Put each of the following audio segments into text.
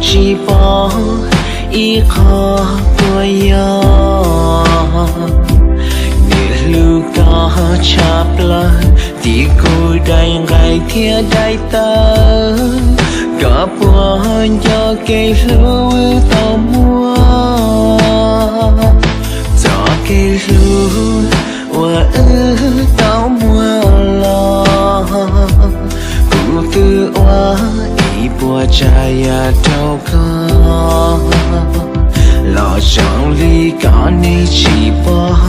Tsis pom ib qho puas yog, niam hluas koj tshaj plaws, tim kuv daim nqaij thiab daim tawv, koj puas nco kev hlub wb tau muaj? Txoj kev hlub uas wb tau muaj los, kuv twb ua ib puas tsav yam rau koj, los zoo li koj niam tsis pom.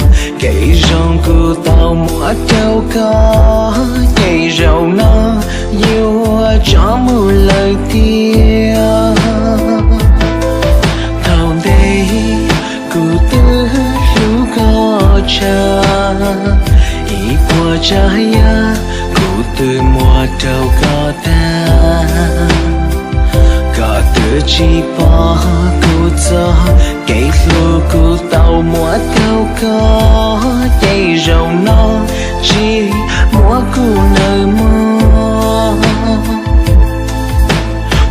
Kev zoo kuv tau muab rau koj, ces zaum no yuav tso mus lawm tiag. Thaum ntej kuv twb hlub koj tshaj, ib puas tsav yam kuv twb muab rau koj tag. Koj twb tsis pom kuv txoj kev hlub kuv tau muab rau koj, ces zaum no tsis muab kuv nawb mog.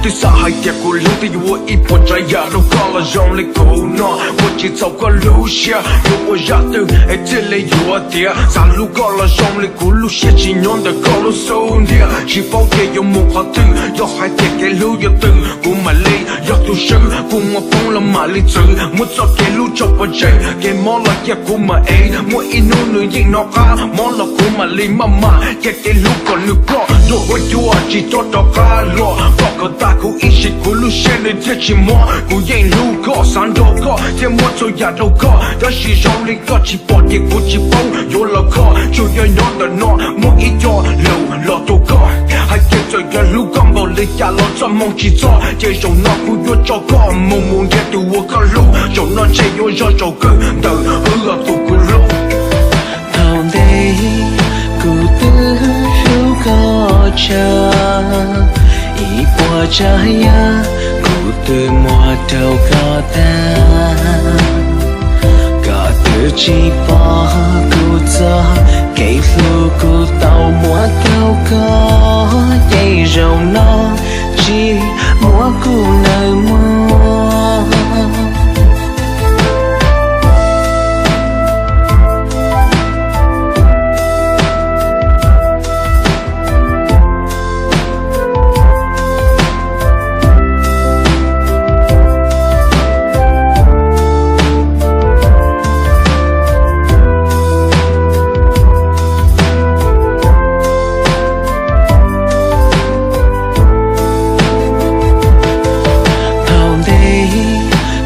Twb xav hais tias kuv hlub twb yuav ua ib puas tsav yam rau koj los zoo li kuv no, ua tsis txaus koj lub siab, yuav ua zaj twg es thiaj li yuav tiav. Xav hlub koj los zoo li kuv lub siab tsis nyob ntawm koj lub xub ntiag, tsis paub ces yuav mus qhov twg, yog hais tias kev hlub yuav twg kuv mam li yog tus swb, kuv muaj poob los mam li txwv, muab txoj kev hlub tso pov tseg, kev mob los cia kuv mam ev, muaj ib hnub nws yeej hnov qab, mob los kuv mam li maj mam, cia kev hlub kom nws ploj dua huab cua tsis txhob rov qab los, koj kom tag kuv ib sim kuv lub siab nws thiaj tsis mob, kuv yeej hlub koj xav nrog koj thiab muab txhua yam rau koj, tab sis zoo li koj tsis pom ces kuv tsis paub yuav los kho, tsuas yog nyob ntawm no muab ib co lus los rau koj, hais tias txawm yog hlub koj npaum li cas los txoj hmoo tsis txog, ces zaum no kuv yuav tso koj mus mus nrhiav tus uas koj hlub, zaum no ntshe yuav zog tsaus kawg ntawm wb tus kuv hlub. Thaum ntej kuv twb hlub koj tshaj, ib puas tsav yam kuv twb muab rau koj tag. Koj twb tsis pom kuv txoj kev hlub kuv tau muab rau koj, ces zaum no tsis muab kuv nawb mog. Thaum ntej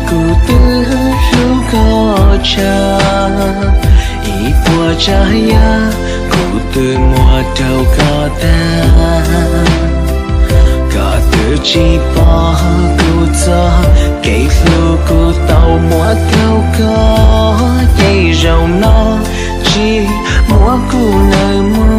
kuv twb hlub koj tshaj, ib puas tsav yam kuv twb muab rau koj tag. Koj twb tsis pom kuv txoj kev hlub kuv tau muab rau koj, ces zaum no tsis muab kuv nawb mog.